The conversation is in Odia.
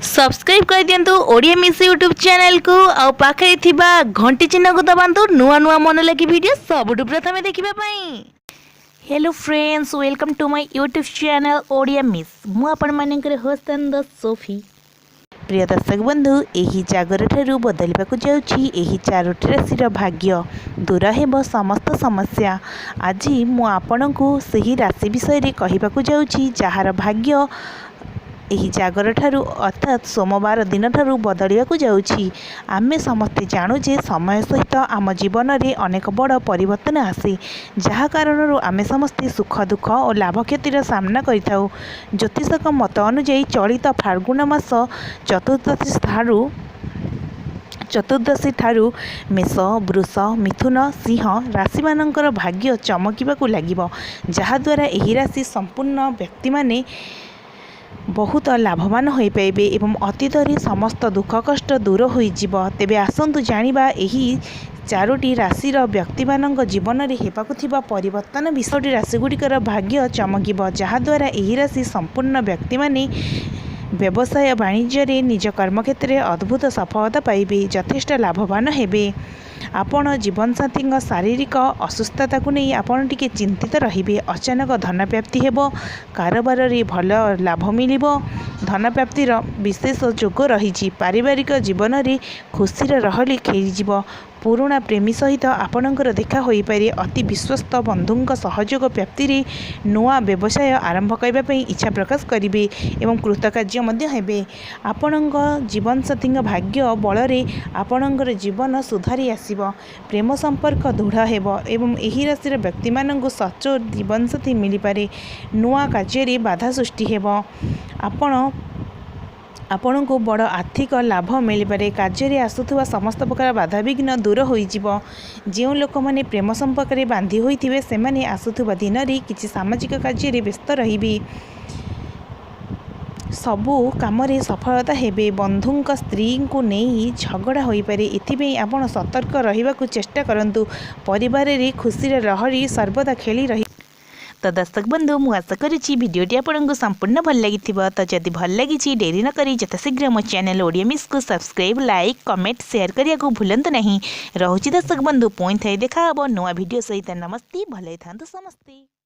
ସବସ୍କ୍ରାଇବ୍ କରିଦିଅନ୍ତୁ ଓଡ଼ିଆ ମିସ୍ ୟୁଟ୍ୟୁବ୍ ଚ୍ୟାନେଲକୁ ଆଉ ପାଖରେ ଥିବା ଘଣ୍ଟି ଚିହ୍ନକୁ ଦବାନ୍ତୁ ନୂଆ ନୂଆ ମନ ଲାଗି ଭିଡ଼ିଓ ସବୁଠୁ ପ୍ରଥମେ ଦେଖିବା ପାଇଁ। Hello friends, welcome to my YouTube channel Odia miss. ମୁଁ ଆପଣମାନଙ୍କର ହୋଷ୍ଟ ଆଣ୍ଡ ସୋଫି। ପ୍ରିୟ ଦର୍ଶକ ବନ୍ଧୁ, ଏହି ଜାଗରଠାରୁ ବଦଳିବାକୁ ଯାଉଛି ଏହି ଚାରୋଟି ରାଶିର ଭାଗ୍ୟ। ଦୂର ହେବ ସମସ୍ତ ସମସ୍ୟା। ଆଜି ମୁଁ ଆପଣଙ୍କୁ ସେହି ରାଶି ବିଷୟରେ କହିବାକୁ ଯାଉଛି, ଯାହାର ଭାଗ୍ୟ ଏହି ଜାଗରଠାରୁ, ଅର୍ଥାତ୍ ସୋମବାର ଦିନଠାରୁ ବଦଳିବାକୁ ଯାଉଛି। ଆମେ ସମସ୍ତେ ଜାଣୁ ଯେ ସମୟ ସହିତ ଆମ ଜୀବନରେ ଅନେକ ବଡ଼ ପରିବର୍ତ୍ତନ ଆସେ, ଯାହା କାରଣରୁ ଆମେ ସମସ୍ତେ ସୁଖ, ଦୁଃଖ ଓ ଲାଭ କ୍ଷତିର ସାମ୍ନା କରିଥାଉ। ଜ୍ୟୋତିଷଙ୍କ ମତ ଅନୁଯାୟୀ ଚଳିତ ଫାଲ୍ଗୁନ ମାସ ଚତୁର୍ଦ୍ଦଶୀ ଠାରୁ ମେଷ, ବୃଷ, ମିଥୁନ, ସିଂହ ରାଶିମାନଙ୍କର ଭାଗ୍ୟ ଚମକିବାକୁ ଲାଗିବ, ଯାହାଦ୍ୱାରା ଏହି ରାଶି ସମ୍ପୂର୍ଣ୍ଣ ବ୍ୟକ୍ତିମାନେ ବହୁତ ଲାଭବାନ ହୋଇପାରିବେ ଏବଂ ଅତୀତରେ ସମସ୍ତ ଦୁଃଖ କଷ୍ଟ ଦୂର ହୋଇଯିବ। ତେବେ ଆସନ୍ତୁ ଜାଣିବା ଏହି ଚାରୋଟି ରାଶିର ବ୍ୟକ୍ତିମାନଙ୍କ ଜୀବନରେ ହେବାକୁ ଥିବା ପରିବର୍ତ୍ତନ ବିଷୟଟି। ରାଶିଗୁଡ଼ିକର ଭାଗ୍ୟ ଚମକିବ, ଯାହାଦ୍ୱାରା ଏହି ରାଶି ସମ୍ପୂର୍ଣ୍ଣ ବ୍ୟକ୍ତିମାନେ ବ୍ୟବସାୟ ବାଣିଜ୍ୟରେ, ନିଜ କର୍ମକ୍ଷେତ୍ରରେ ଅଦ୍ଭୁତ ସଫଳତା ପାଇବେ, ଯଥେଷ୍ଟ ଲାଭବାନ ହେବେ। ଆପଣ ଜୀବନସାଥୀଙ୍କ ଶାରୀରିକ ଅସୁସ୍ଥତାକୁ ନେଇ ଆପଣ ଟିକେ ଚିନ୍ତିତ ରହିବେ। ଅଚାନକ ଧନପ୍ରାପ୍ତି ହେବ। କାରବାରରେ ଭଲ ଲାଭ ମିଳିବ। ଧନପ୍ରାପ୍ତିର ବିଶେଷ ଯୋଗ ରହିଛି। ପାରିବାରିକ ଜୀବନରେ ଖୁସିର ଲହରୀ ଖେଳିଯିବ। ପୁରୁଣା ପ୍ରେମୀ ସହିତ ଆପଣଙ୍କର ଦେଖା ହୋଇପାରେ। ଅତି ବିଶ୍ୱସ୍ତ ବନ୍ଧୁଙ୍କ ସହଯୋଗ ପ୍ରାପ୍ତିରେ ନୂଆ ବ୍ୟବସାୟ ଆରମ୍ଭ କରିବା ପାଇଁ ଇଚ୍ଛା ପ୍ରକାଶ କରିବେ ଏବଂ କୃତକାର୍ଯ୍ୟ ମଧ୍ୟ ହେବେ। ଆପଣଙ୍କ ଜୀବନସାଥୀଙ୍କ ଭାଗ୍ୟ ବଳରେ ଆପଣଙ୍କର ଜୀବନ ସୁଧାରି ଆସିବ। ପ୍ରେମ ସମ୍ପର୍କ ଦୃଢ଼ ହେବ ଏବଂ ଏହି ରାଶିର ବ୍ୟକ୍ତିମାନଙ୍କୁ ସଚୋଟ ଜୀବନସାଥୀ ମିଳିପାରେ। ନୂଆ କାର୍ଯ୍ୟରେ ବାଧା ସୃଷ୍ଟି ହେବ। ଆପଣଙ୍କୁ ବଡ଼ ଆର୍ଥିକ ଲାଭ ମିଳିପାରେ। କାର୍ଯ୍ୟରେ ଆସୁଥିବା ସମସ୍ତ ପ୍ରକାର ବାଧାବିଘ୍ନ ଦୂର ହୋଇଯିବ। ଯେଉଁ ଲୋକମାନେ ପ୍ରେମ ସମ୍ପର୍କରେ ବାନ୍ଧି ହୋଇଥିବେ, ସେମାନେ ଆସୁଥିବା ଦିନରେ କିଛି ସାମାଜିକ କାର୍ଯ୍ୟରେ ବ୍ୟସ୍ତ ରହିବେ। ସବୁ କାମରେ ସଫଳତା ହେବେ। ବନ୍ଧୁଙ୍କ ସ୍ତ୍ରୀଙ୍କୁ ନେଇ ଝଗଡ଼ା ହୋଇପାରେ। ଏଥିପାଇଁ ଆପଣ ସତର୍କ ରହିବାକୁ ଚେଷ୍ଟା କରନ୍ତୁ। ପରିବାରରେ ଖୁସିର ଲହରୀ ସର୍ବଦା ଖେଳି ରହି ତ ଦର୍ଶକ ବନ୍ଧୁ, ମୁଁ ଆଶା କରୁଛି ଭିଡ଼ିଓଟି ଆପଣଙ୍କୁ ସମ୍ପୂର୍ଣ୍ଣ ଭଲ ଲାଗିଥିବ। ତ ଯଦି ଭଲ ଲାଗିଛି, ଡେରି ନକରି ଯଥାଶୀଘ୍ର ମୋ ଚ୍ୟାନେଲ୍ ଓଡ଼ିଆ ମିସ୍କୁ ସବସ୍କ୍ରାଇବ୍, ଲାଇକ୍, କମେଣ୍ଟ, ସେୟାର କରିବାକୁ ଭୁଲନ୍ତୁ ନାହିଁ। ରହୁଛି ଦର୍ଶକ ବନ୍ଧୁ, ପୁଣି ଥରେ ଦେଖା ହେବ ନୂଆ ଭିଡ଼ିଓ ସହିତ। ନମସ୍ତେ, ଭଲରେ ଥାନ୍ତୁ ସମସ୍ତେ।